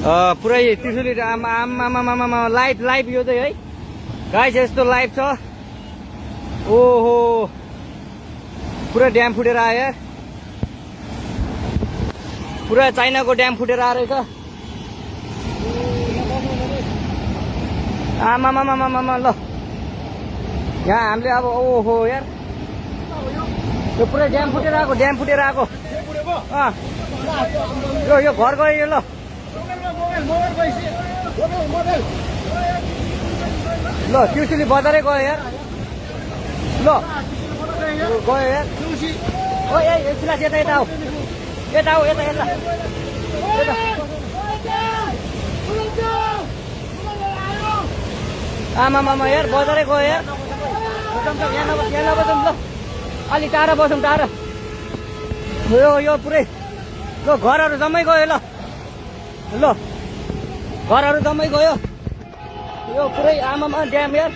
पुरै त्रिशुली आमा लाइभ यो चाहिँ है गाइस यस्तो लाइभ छ। ओहो पुरा ड्याम फुटेर आयो यार, पुरा चाइनाको ड्याम फुटेर आएर रहेछ। आमामामामामा ल यहाँ हामीले अब ओहो यार यो पुरै ड्याम फुटेर आएको यो घर गयो यो। ल ल त्रिशुली बजारै गयो यार। ल गयो यार। ओ ए सिलास यता आऊ यता आमामामा यार बजारै गयो यार। यहाँ नबसौँ ल, अलि टाढा बसौँ टाढा। यो पुरै ल घरहरू जम्मै गयो। ल घरहरू जम्मै गयो यो पुरै आमामा ड्याम यार।